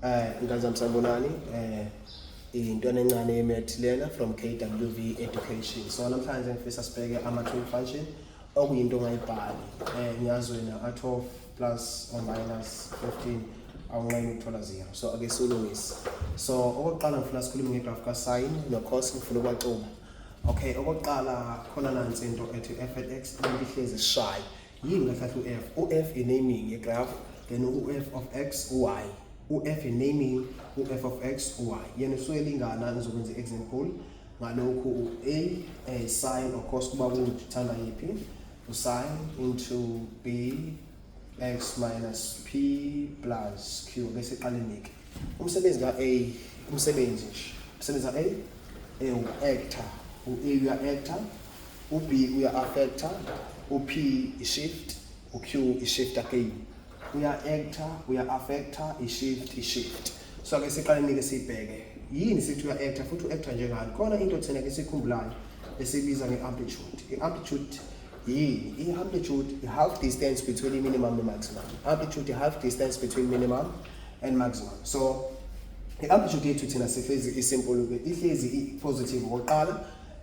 Ngane zami, sanibonani. Intwana encane ye-math lena from KWV Education. So namhlanje ngifisa sibheke ama-trig function, okuyinto ongayibhali. Ngiyazi wena out of plus or minus 15 awunqeni ukuthola 0. So ake siwulungise. So okokuqala ngifuna sikhulume nge-graph ka-sine no-cos, ngifuna ukwaxuba. Okay, okokuqala khona nansi into ethi f at x, into ihlezi shy. Yini kahle kahle u-f? U-f i-naming ye-graph, then u-f of x u-y. U-f i-naming, u-f of x u-y. Yena usuke lingana, ngizokwenza i-example ngalokhu: u-a sin or cos, kuba kuthanda yiphi, u-sin into b x minus p plus q. Bese iqaleni-ke umsebenzi ka-a, umsebenzi nje, umsebenzi ka-a u-acta, u-a uya-acta, u-b uya-affecta, u-p i-shift, u-q i-shift again. Uya-acta, uya-affecta, i-shift, i-shift. So ake siqaleni-ke siyibheke yini sithi uya-acta futhi u-acta njengani. Khona into thina ke siyikhumbulayo esiyibiza nge-amplitude. I-amplitude yini? I-amplitude i-half distance between i-minimum ne-maximum. Amplitude i-half distance between minimum and maximum. So i-amplitude yethu thina sihlezi i-simple-ke, ihlezi i-positive okokuqala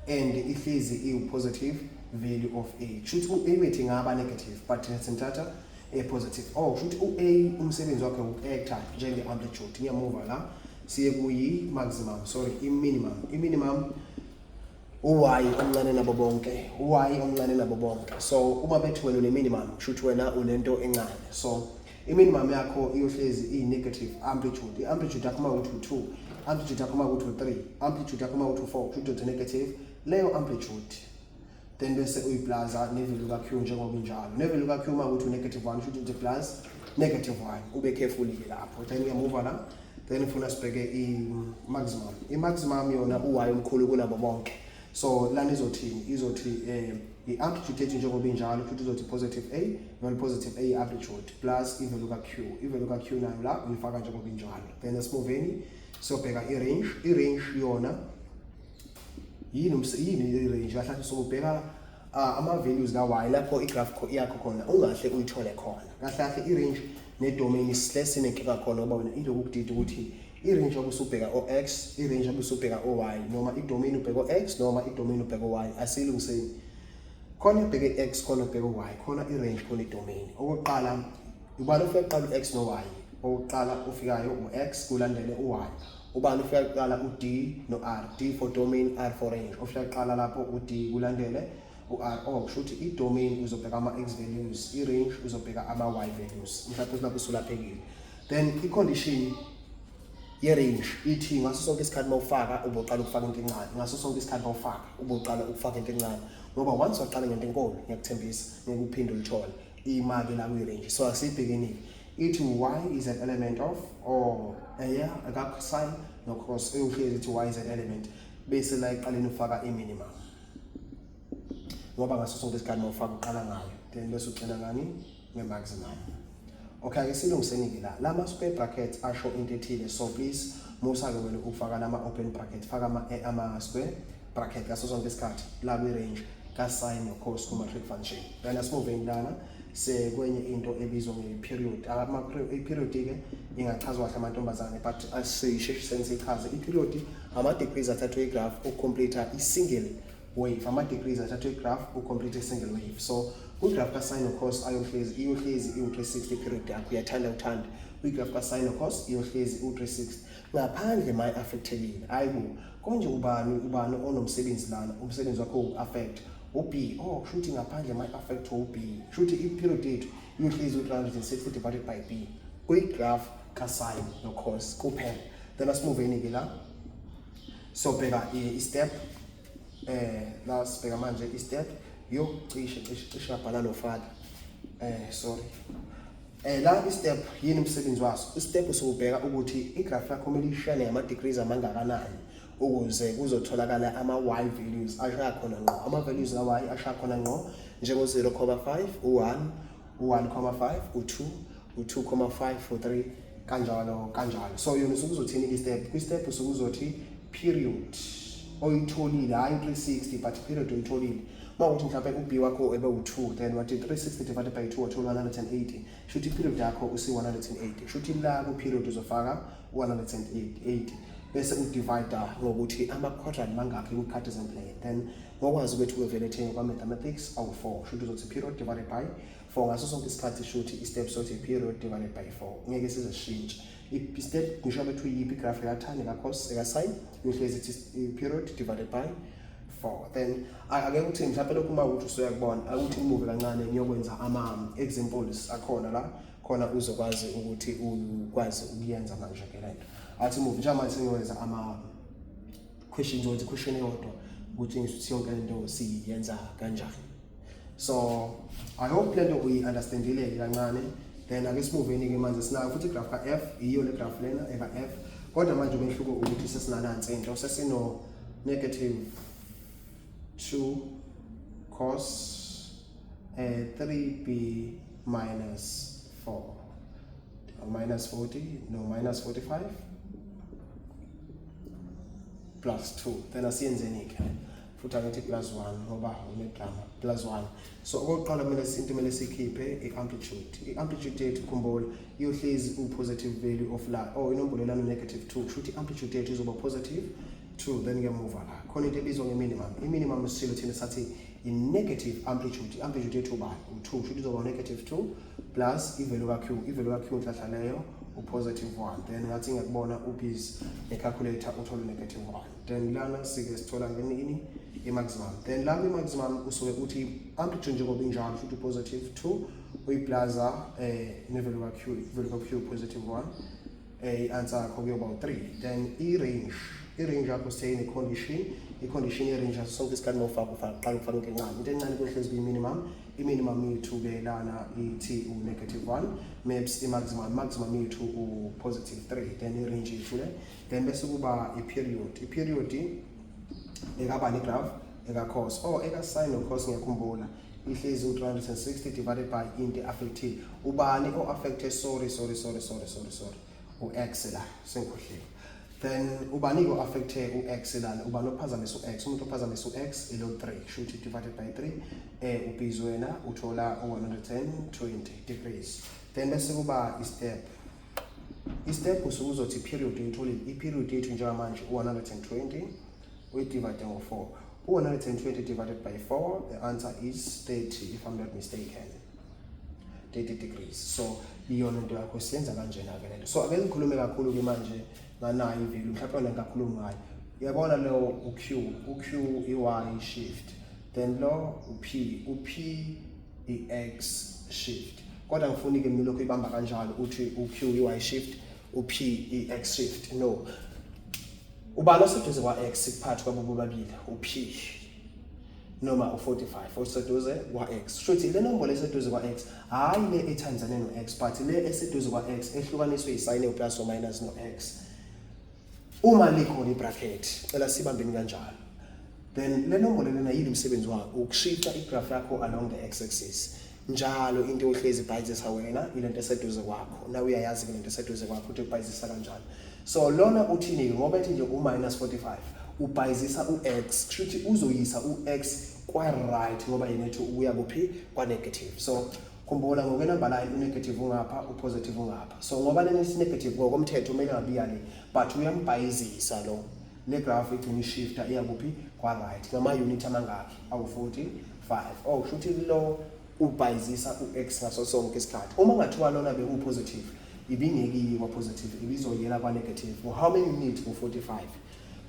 and ihlezi iwu-positive value of a. Kushuthi u-a wethu ingaba negative, but thina simthatha a-positive. Oh, kushuthi u-a umsebenzi wakhe uku-acta njenge-amplitude. Ngiyamuva la siye kuyi-maximum, sorry, i-minimum. I-minimum u-y omncane nabo bonke, u-y omncane nabo bonke. So uma bethi wena une-minimum, kushuthi wena unento encane. So i-minimum yakho iyohlezi iyi-negative amplitude. I-amplitude yakho uma ukuthi u-2, amplitude yakho uma ukuthi u-3, amplitude yakho uma ukuthi u-4, kushuthi uthi negative leyo amplitude, then bese uyi-plusa ne-value ka-q njengoba injalo. Ne-value ka-q uma ukuthi u-negative 1, kushuthi uthi plus negative 1. Ube careful-ke lapho. Then ngiyamuva la, then ngifuna sibheke i-maximum. I-maximum yona u-y omkhulu kunabo bonke. So lana izothini? Izothi i-amplitude yethu njengoba injalo, futhi izothi positive a, noma positive a amplitude plus i-value ka-q. I-value ka-q nayo la uyifaka njengoba injalo. Then asimuveni siyobheka i-range. I-range yona yini? Yini i-range kahle kahle? Sokubheka ama-values ka-y lapho i-graph yakho khona ungahle uyithole khona. Kahle kahle i-range ne-domain sihle sinenkinga khona, ngoba wena iloku kudida ukuthi i-range obusubheka o-x, i-range obusubheka o-y, noma i-domain ubheka o-x, noma i-domain ubheka o-y. Asiyilungiseni. Khona ubheke i-x, khona ubheke u-y, khona i-range, khona i-domain. Okokuqala, ubani ofika kuqala, u-x no-y? Okokuqala ofikayo u-x, kulandele u-y. Ubani ofika kuqala, u-d no-r? D for domain, r for range. Ofika kuqala lapho u-d, kulandele u-r. Oh, kusho ukuthi i-domain uzobheka ama-x values, i-range uzobheka ama-y values. Mhlawumbe lapho usulaphekile. Then i-condition ye-range ithi ngaso sonke isikhathi mawufaka uboqala ukufaka into encane. Ngaso sonke isikhathi mawufaka uboqala ukufaka into encane, ngoba once waqala ngento enkulu, ngiyakuthembisa ngeke uphinde ulithole imali la kwi-range. So asiyibhekeni. Ithi y is an element of or yeah, akakho sin no cos, uyohlezi ithi y is an element, bese la eqaleni ufaka i-minimum, ngoba ngaso sonke isikhathi mawufaka uqala ngayo, then bese ugcina ngani? Nge-maximum. Okay, ake silungiseni-ke la. Lama square brackets asho into ethile, so please musa-ke wena ukufaka lama open bracket, faka ama square bracket ngaso sonke isikhathi la kwi-range ka-sin no-cos kuma-trig function. Then asimuveni lana sekwenye into ebizwa nge-period. I-period-ke ingachazwa kahle amantombazane, but asisheshiseni siyichaze. I-period ama-degrees athathwe i-graph uku-complete i-single wave, ama-degrees athathwe i-graph uku-complete i-single wave. So kwi-graph ka-sin no-cos ayohlezi, iyohlezi iwu-360 period yakho, uyathanda uthanda. Kwi-graph ka-sin no-cos iyohlezi iwu-360 ngaphandle ma i-affectekile. Hayi bo, konje ubani onomsebenzi lana? Umsebenzi wakho uku-affect u-b. Oh, kusho ukuthi ngaphandle ma i-affect u-b, kusho ukuthi i-period yethu iyohlezi u-360 divided by b kwi-graph ka-sin no-cos kuphela. Then asimuveni-ke la sobheka i-step. La sibheka manje i-step yo, cishe cishe cishe ngabhala no-father, sorry. La i-step yini umsebenzi waso? I-step usubheka ukuthi i-graph yakho kumele ishane ngama-degrees amangakanani ukuze kuzotholakala ama-y values ashaya khona ngqo, ama-values ka-y ashaya khona ngqo, njengo-0,5, u-1, u-1,5, u-2, u-2,5, u-3, kanjalo kanjalo. So yona usuke uzothini i-step? Kwi-step usuke uzothi period oyitholile, hhayi 360, but period oyitholile. Uma Uma ukuthi mhlawumbe u-b wakho ebe u-2, then wathi 360 divided by 2, wathola 180, shuthi i-period yakho usi-180. Shuthi la ku-period uzofaka 180, bese udivide ngokuthi ama-quadrant mangakhi kwi-Cartesian plane. Then ngokwazi kwethu kwevele thina kwa-mathematics awu-4, shuthi uzothi period divided by 4 ngaso sonke isikhathi. Shuthi i-step sothi period divided by 4, ngeke size sishintshe i-step, ngisho bethu yiphi igraph, eka-tan, eka-cos, eka-sin, uyohlezi ithi period divided by 4. Then ake ukuthi mhlawumbe lokhu uma ukuthi usuyakubona, akuthi umuve kancane ngiyokwenza ama-examples akhona la khona, uzokwazi ukuthi ukwazi ukuyenza manje ke lento. Athi move, njengamanje sengiyowenza ama-questions, wenza i-question eyodwa ukutshengisa ukuthi yonke lento siyenza kanjani. So I hope lento uyi-understandile kancane. Then ake simuveni-ke manje, sinayo futhi igraph ka-f, iyo le graph lena eka-f, kodwa manje umehluko ukuthi sesinanansi into, sesino negative 2 cos 3b minus 4 minus 40, no, minus 45 plus 2. Then asiyenzeni-ke futhi, angithi plus 1 ngoba unedrama, plus 1. So okokuqala kumele, into kumele sikhiphe i-amplitude. I-amplitude yethu, khumbula, iyohlezi u-positive value of la, oh, inombolo lana negative 2, kusho ukuthi i-amplitude yethu izoba positive 2. Then ngemuva la khona into ebizwa nge-minimum. I-minimum sishilo thina sathi i-negative amplitude. I-amplitude yethu ubani? U-2. Kusho ukuthi izoba negative 2 plus i-value ka-q. I-value ka-q nhlahla leyo u-positive 1. Then ngathi ngiyakubona ubhizi ne-calculator, uthole negative 1. Then lana sike sithola ngenini? I-maximum. Then la kwi-maximum usuke uthi amplitude njengoba injalo, futhi positive 2 uyiplaza ne-value ka-q, i-value ka-q positive 1, i-answer yakho kuyoba u-3. Then i-range, i-range yakho seyine-condition. I-condition ye-range yaso sonke isikhathi mawufaka, ufaka qala ufaka into encane. Into encane kuhlezi kuyi-minimum. I-minimum yethu-ke lana ithi u-negative 1 maps, i-maximum, maximum yethu u-positive 3. Then i-range yethu le. Then bese kuba i-period. I-period ekabani igraph? Eka-cos or eka-sin no-cos, ngiyakhumbula ihlezi u-360 divided by into affected. Ubani o-affected? Sorry, sorry, sorry, sorry, sorry, sorry, u-x la, sengikhohliwe. Then ubani ko-affecte u-x lana? Ubani ophazamisa u-x? Umuntu ophazamisa u-x ilo 3, shuthi divided by 3, ubhizi wena uthola u-120 degrees. Then bese kuba i-step. I-step usuke uzothi period uyitholile. I-period yethu njengamanje u-120, uyidivide ngo-4. U-120 divided by 4, the answer is 30, if I'm not mistaken, 30 degrees. So iyona into yakho, siyenza kanjena-ke lento. So ake ngikhulume kakhulu-ke manje nganayo i-value, mhlawumbe yona ngingakhulumi ngayo. Uyabona lo u-q, u-q i-y shift, then lo u-p, u-p i-x shift. Kodwa ngifuni-ke mina lokhu ibamba kanjalo, uthi u-q i-y shift, u-p i-x shift. No, ubani oseduze kwa-x kuphakathi kwabo bobabili? U-p noma u-45 oseduze kwa-x. Shuthi le nombolo eseduze kwa-x, hhayi le ethanzane no-x, but le eseduze kwa-x ehlukaniswe yisayini ewu-plus or minus no-x uma likhona i-bracket. Cela sibambeni kanjalo. Then le nombolo lena yini umsebenzi wakho? Ukushifta igraph yakho along the x axis njalo. Into ohlezi ibhayizisa wena ilento eseduze kwakho, nawe uyayazi ke lento eseduze kwakho ukuthi ubhayizisa kanjani. So lona uthini-ke? Ngoba ethi nje u-minus 45 ubhayizisa u-x, kusho ukuthi uzoyisa u-x kwa-right, ngoba yena ethi uya kuphi? Kwa-negative. So khumbula, ngokwe-number line u-negative ungapha, u-positive ungapha. So ngoba lena isi-negative, ngokomthetho kumele ngabe iya le, but uyambhayizisa lo. Le graph igcina ishifta iya kuphi? Kwa-right. Ngama-unit amangakhi? Awu-45. Oh, kusho ukuthi lo ubhayizisa u-x ngaso sonke isikhathi. Uma ngathiwa lona beku-positive, ibingeke iye kwa-positive, ibizoyela kwa-negative. How many unit? Ngo-45.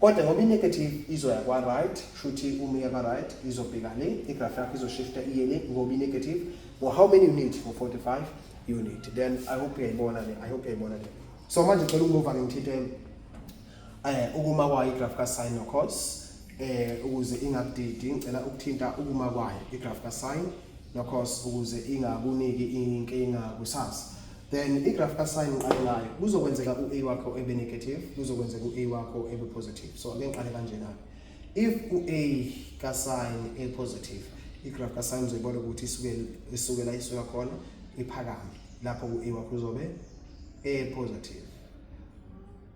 Kodwa ngoba i-negative izoya kwa-right, shuthi uma iya kwa-right izobheka le, igraph yakho izoshifta iye le ngoba i-negative. Ngo-how many unit? Ngo-45 unit. Then I hope uyayibona le, I hope uyayibona le. So manje ngicela ukumuva-ke ngithinte ukuma kwayo igraph ka-sin no-cos, ukuze ingakudidi. Ngicela ukuthinta ukuma kwayo igraph ka-sin no-cos ukuze ingakuniki inkinga kusasa. Then igraph ka-sin ngiqale ngayo. Kuzokwenzeka u-a wakho ebe negative, kuzokwenzeka u-a wakho ebe positive. So ake ngiqale kanjena-ke. If u-a ka-sin e positive, igraph ka-sin uzoyibona ukuthi isuke, isuke la isuka khona iphakame lapho ku-a wakho uzobe e positive.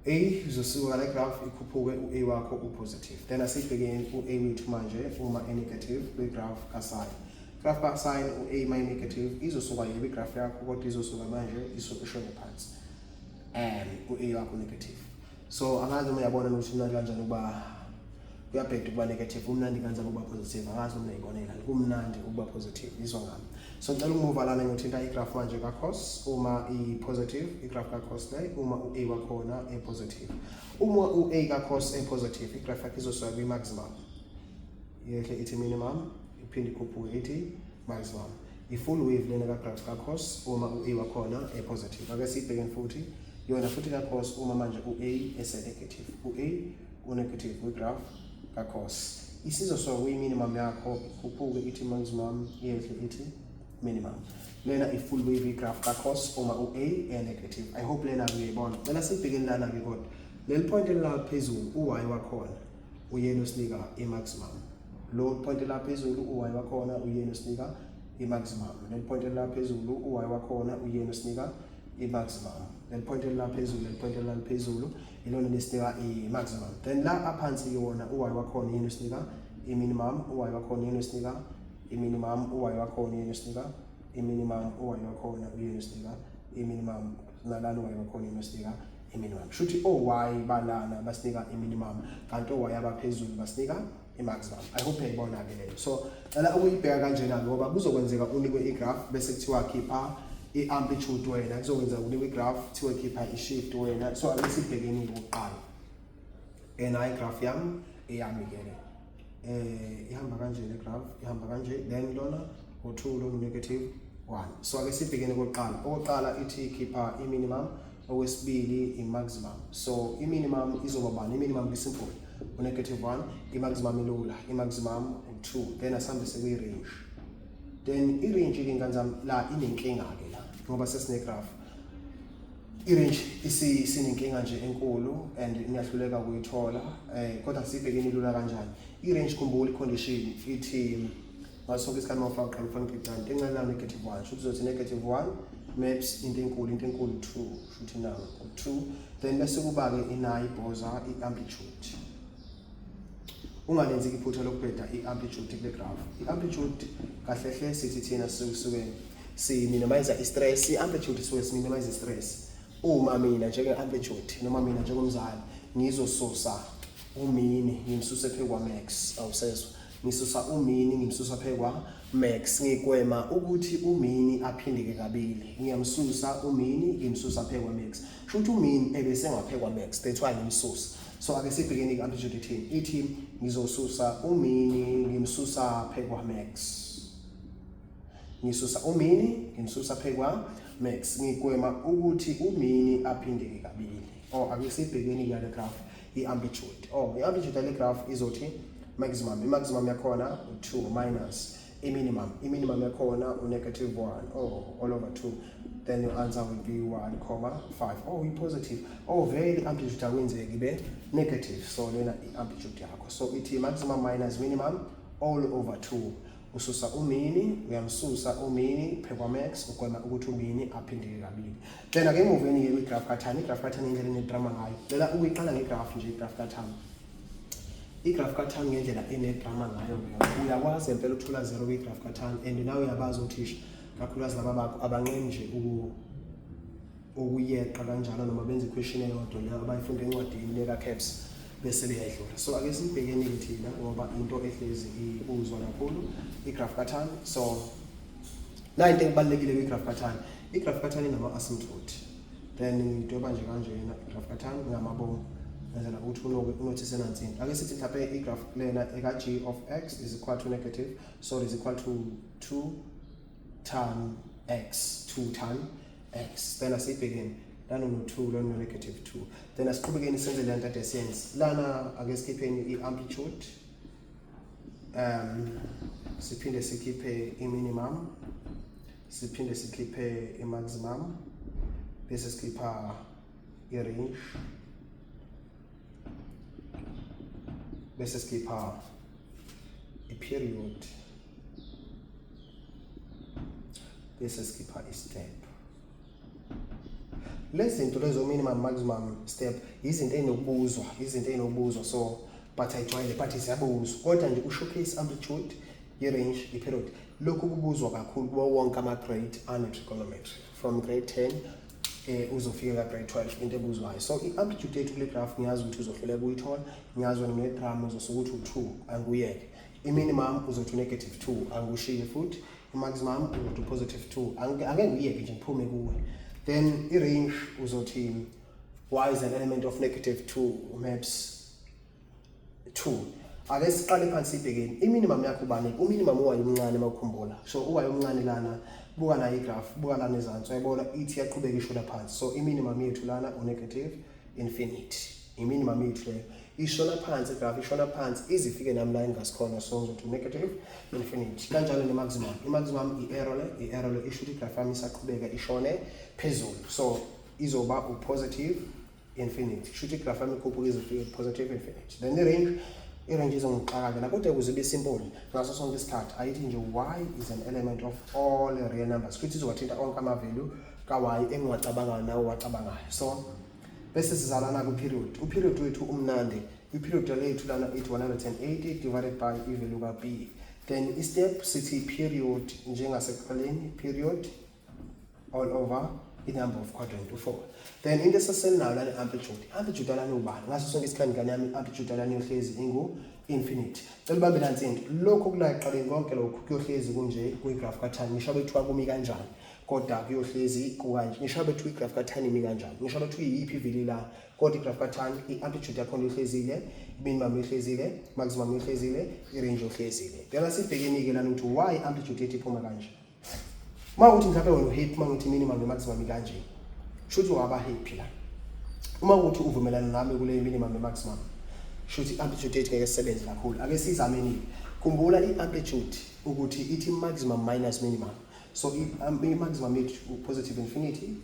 A izosuka le graph ikhuphuke u-A wakho u-positive. Then asibhekeni u-A wethu manje uma e-negative kwi-graph ka-sine. Graph ka-sine u-A ma negative izosuka yebo i-graph yakho kodwa izosuka manje isuke ishone phansi. U-A wakho negative. So angazi uma uyabona ukuthi mnandi kanjani ukuba kuyabheda ukuba negative, kumnandi kanjani ukuba positive. Angazi uma uyayibonela, kumnandi ukuba positive, izwa ngami. So ngicela ukumuva lana ngiyothinta i-graph manje ka-cos uma i-positive, i-graph ka-cos le uma u-a wakhona e-positive. Uma u-a ka-cos e-positive, i-graph yakhe izosuka kwi-maximum yehle ithi minimum, iphinde ikhuphuke ithi maximum. I-full wave lena ka-graph ka-cos uma u-a wakhona e-positive. Ake siyibhekeni futhi yona futhi ka-cos uma manje u-a ese-negative, u-a u-negative kwi-graph ka-cos isizosuka kwi-minimum yakho ikhuphuke ithi maximum, yehle ithi minimum. Lena i-full wave graph ka-cos uma u-a e-negative. I hope lena uyayibona. Cela siyibhekeni lana-ke kodwa leli point elila phezulu u-y wakhona uyena osinika i-maximum. Lo point la phezulu u-y wakhona uyena osinika i-maximum. Leli point la phezulu u-y wakhona uyena osinika i-maximum. Leli point la phezulu, leli point la phezulu ilona lesinika i-maximum. Then la aphansi yona u-y wakhona uyena osinika i-minimum, u-y wakhona uyena osinika i-minimum, u-y wakhona uyena osinika i-minimum, u-y wakhona uyena osinika i-minimum, nalana u-y wakhona uyena osinika i-minimum. Shuthi o-y balana basinika i-minimum, kanti o-y abaphezulu basinika i-maximum. I hope uyayibona-ke leyo. So cela ukuyibheka kanjena-ke ngoba kuzokwenzeka unikwe i-graph bese kuthiwa khipha i-amplitude wena, kuzokwenzeka unikwe i-graph kuthiwe khipha i-shift wena. So ake sibhekeni okokuqala. Nayi i-graph yami, eyami-ke le. Ihamba kanje le graph, ihamba kanje, then lona u-2, lona negative 1. So ake sibhekeni okokuqala. Okokuqala ithi khipha i-minimum, okwesibili i-maximum. So i-minimum izoba bani? I-minimum i-simple, u-negative 1, i-maximum ilula, i-maximum u-2. Then asambe sekuyi-range. Then i-range-ke ngane zami la inenkinga-ke la ngoba sesine-graph. I-range isinenkinga nje enkulu and niyahluleka ukuyithola, kodwa sibhekeni ilula kanjani. I-range, khumbula i-condition ithi ngaso sonke isikhathi uma ufaka uqala ufaka into encane, into encane la negative 1, shuthi uzothi negative 1 maps into enkulu, into enkulu 2, shuthi nawo 2. Then bese kuba-ke inayo ibhoza i-amplitude. Ungalenzi iphutha lokubheda i-amplitude kule graph. I-amplitude kahle hle sithi thina sisuke si-minimize i-stress. I-amplitude suke si-minimize i-stress. Uma mina njenge-amplitude noma mina njengomzali ngizosusa u-min ngimsuse phe kwa-max, awusezwa, ngisusa u-min ngimsusa phe kwa-max, ngigwema ukuthi u-min aphindeke kabili. Ngiyamsusa u-min ngimsusa phe kwa-max, sho ukuthi u-min ebese ngaphe kwa-max, that's why ngimsusa. So ake sibhekeni i-amplitude ithini. Ithi ngizosusa u-min ngimsusa phe kwa-max, ngisusa u-min ngimsusa phe kwa-max, ngigwema ukuthi u-min aphindeke kabili. Oh, ake sibhekeni kuyale graph i-amplitude. Oh, i-amplitude yale graph izothi maximum, i-maximum yakhona u-2 minus i-minimum, i-minimum yakhona u-negative 1, oh, all over 2. Then your answer will be 1,5. Oh, i-positive. Oh, vele i-amplitude akwenzeki ibe negative. So lena i-amplitude yakho, so ithi maximum minus minimum all over 2. Ususa u-min, uyamsusa u-min phe kwa-max, ugwema ukuthi u-min aphindeke kabili. Then ake emuveni-ke kwi-graph ka-tan. I-graph ka-tan indlela enedrama ngayo, cela ukuyiqala nge-graph nje. I-graph ka-tan, i-graph ka-tan ngendlela enedrama ngayo, uyakwazi ngempela ukuthola zero kwi-graph ka-tan. And nawe uyabazi othisha, kakhulukazi laba bakho abanqeni nje ukuyeqa kanjalo noma benze i-question eyodwa leyo abayifunda encwadini leka-CAPS bese beyayidlula. So ake sibhekeni-ke thina ngoba into ehlezi ibuzwa kakhulu i-graph ka-tan. So na into ekubalulekile kwi-graph ka-tan, i-graph ka-tan inama-asymptote. Then ngidweba nje kanjena i-graph ka-tan ngamabomu ngenzela ukuthi unothise nansini. Ake sithi mhlawumbe i-graph lena eka-g of x is equal to negative, sorry, is equal to 2 tan x, 2 tan x. Then asiyibhekeni lana no-2, lana no-negative 2. Then asiqhubekeni senze le nto ade siyenze lana. Ake sikhipheni i-amplitude, siphinde sikhiphe i-minimum, siphinde sikhiphe i-maximum, bese sikhipha i-range, bese sikhipha i-period, bese sikhipha i-step. Lezi zinto lezo, minimum, maximum, step, izinto ey'nokubuzwa, izinto ey'nokubuzwa. So but ayijwayele, but ziyabuzwa. Kodwa nje u-showcase amplitude, i-range, i-period, lokhu kubuzwa kakhulu kuwo wonke ama-grade ane-trigonometry from grade 10 uzofika ka-grade 12, into ebuzwayo. So i-amplitude yethu kule graph, ngiyazi ukuthi uzohluleka ukuyithola. Ngiyazi wena ne-drum uzosuke uthi u-2, anguyeke. I-minimum uzothi u-negative 2, angushiye futhi. I-maximum uzothi u-positive 2, angeke ngiyeke nje, ngiphume kuwe. Then i-range uzothi y is an element of negative 2 maps 2. Ake siqale phansi, sibhekeni i-minimum yakho ubani? U-minimum u-y omncane, mawukhumbula. So u-y omncane lana, buka nayo i-graph, buka lana ezansi, uyayibona ithi iyaqhubeka ishona phansi. So i-minimum yethu lana u-negative infinity, i-minimum yethu leyo. Ishona phansi i-graph, ishona phansi ize ifike nami la engasikhona. So ngizothi negative infinity. Kanjalo ne-maximum. I-maximum i-arrow le, i-arrow le isho ukuthi i-graph yami isaqhubeka ishone phezulu, so izoba u-positive infinity. Kusho ukuthi i-graph yami ikhuphuka ize ifike positive infinity. Then i-range, i-range izongixaka-ke la, kodwa ukuze ibe simple ngaso sonke isikhathi, ayithi nje y is an element of all real numbers, futhi izowathinta onke ama-value ka-y engiwacabangayo nawe wacabangayo. So bese sizalana ku-period. U-period wethu umnandi. I-period lethu lana ithi 180 divided by i-value ka-b. Then i-step sithi period njengasekuqaleni, period all over i-number of quadrant, u-4. Then into esasenayo lana, i-amplitude. I-amplitude alana ubani? Ngaso sonke isikhathi, ngane yami, i-amplitude alana iyohlezi ingu-infinity. Cela ubambe nansi into, lokhu kula ekuqaleni, konke lokhu kuyohlezi kunje kwi-graph ka-tan, ngisho bethiwa kumi kanjani, kodwa kuyohlezi kukanje. Ngisho bethiwa i-graph ka-tan imi kanjani, ngisho bethiwa iyiphi ivili la, kodwa i-graph ka-tan i-amplitude yakhona ihlezile, minimum ihlezile, maximum ihlezile, i-range ihlezile. Then asibhekeni-ke lana ukuthi why amplitude yethu iphuma kanje. Uma uthi mhlawumbe wena u-happy uma ngithi minimum ne-maximum ikanje, shuthi waba happy la. Uma kuthi uvumelana nami kule minimum ne-maximum, shuthi i-amplitude yethu ngeke sisebenze kakhulu. Ake sizameni. Khumbula i-amplitude ukuthi ithi maximum minus minimum. So i-maximum yethu positive infinity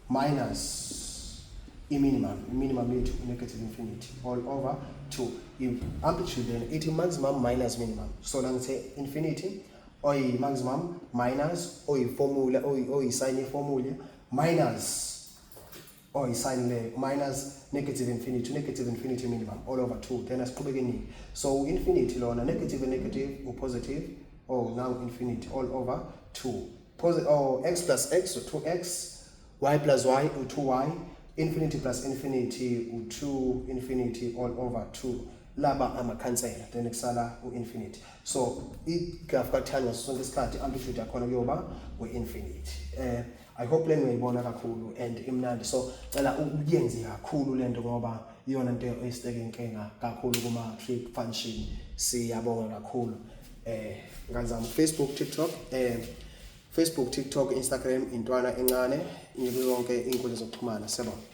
minus i-minimum, i-minimum yethu negative infinity all over 2. I-amplitude then ithi maximum minus minimum. So la ngithe infinity oyi-maximum minus oyi-formula, oyi-sign ye-formula minus oyi-sign le minus negative infinity, negative infinity minimum all over 2. Then asiqhubekeni. So infinity lona, negative and negative u-positive, oh, now infinity all over 2. Posi oh, x plus x u-2x, y plus y u-2y, infinity plus infinity u-2 infinity all over 2. Laba amakhansela, then kusala u-infinity. So i-graph ka-tan ngaso sonke isikhathi amplitude yakhona kuyoba u-infinity. I hope le ngiyayibona kakhulu and imnandi. So cela uyenze kakhulu lento ngoba iyona into esiteke inkinga kakhulu kuma trig function. Siyabonga kakhulu. Ngazama Facebook, TikTok, Facebook, TikTok, Instagram, Intwana Encane, yonke inkundla zokuxhumana. Siyabonga.